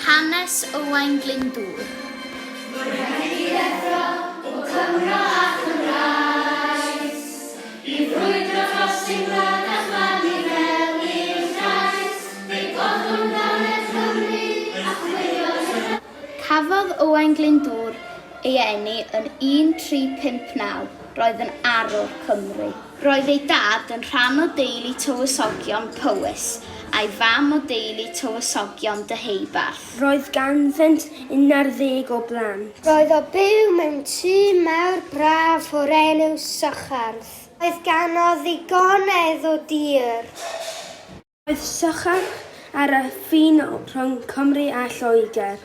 Hanes Owain Glyndŵr. Mae rhaid i ddeffro o Cymro a Chymraes I frwydro dros ein gwlad a chwalu fel i'r llais Fe godwn faner Cymru a chwifio'r llais. Cafodd Owain Glyndŵr ei eni yn 1359, roedd yn arwr Cymru. Roedd ei dad yn rhan o deulu tywysogion Powys a'i fam o deulu tywysogion Deheubarth. Roedd ganddynt unarddeg o blant. Roedd o byw mewn tŷ mawr braf o'r enw Sycharth. Roedd ganddo ddigonedd o dir. Roedd Sycharth ar y ffin rhwng Cymru a Lloegr.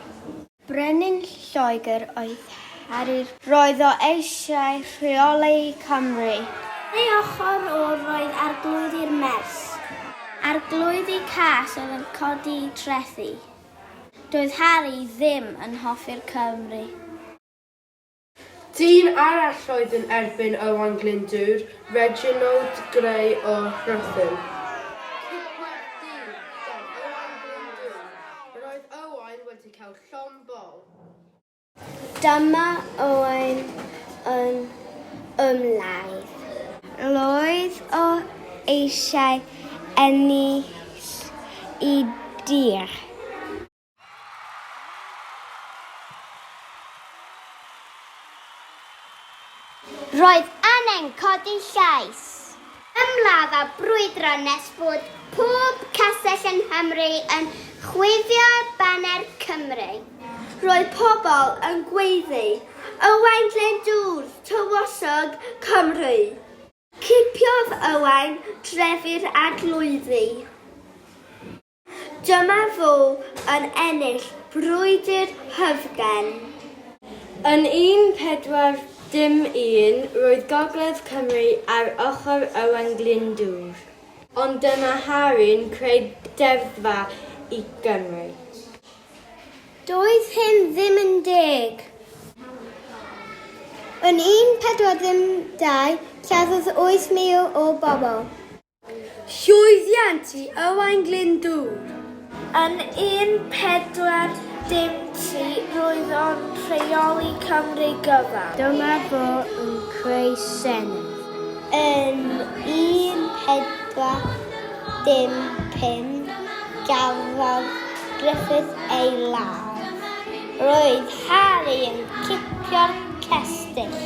Brenin Lloegr oedd Harri'r. Roedd o eisiau rheoli Cymru. Ar ei ochr o roedd arglwyddi'r Mers. Arglwyddi cas oedd yn codi trethi. Doedd Harri ddim yn hoffi'r Cymry. Dyn arall oedd yn erbyn Owain Glyndŵr, Reginald Grey o Rhuthun. Cipiwyd dyn gan Owain Glyndŵr. Roedd Owain wedi cael llond bol. Dyma Owain yn ymladd. Roedd o eisiau ennill y dir. Roedd angen codi llais. Ymladd a brwydro nes bod pob castell yng Nghymru yn chwifio baner Cymru. Roedd pobl yn gweiddi, Owain Glyndŵr, Tywysog Cymru! Cipiodd Owain drefi'r arglwyddi. Dyma fo yn ennill brwydr Hyfgen. Yn 1401, roedd Gogledd Cymru ar ochr Owain Glyndŵr. Ond dyma Harri'n creu deddfa i Gymru. Doedd hyn ddim yn deg. Yn 1402, lladdodd 8,000 o bobl. Llwyddiant i Owain Glyndŵr! Yn 1403 roedd o'n rheoli Cymru gyfan. Dyma fo yn creu senedd. Yn 1405 gafodd Gruffudd ei ladd. Roedd Harri yn cipio'r cestyll.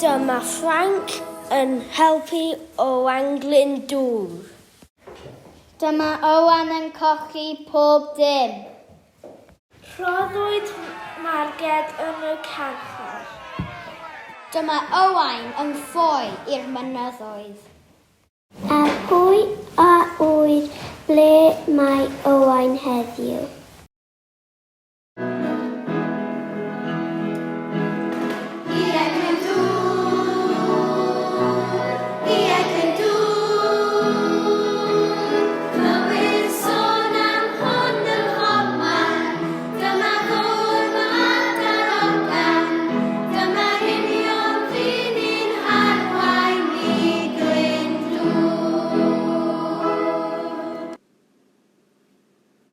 Dyma Ffrainc yn helpu Owain Glyndŵr. Dyma Owain yn colli pob dim. Rhoddwyd Marged yn y carchar. Dyma Owain yn ffoi i'r mynyddoedd. Ar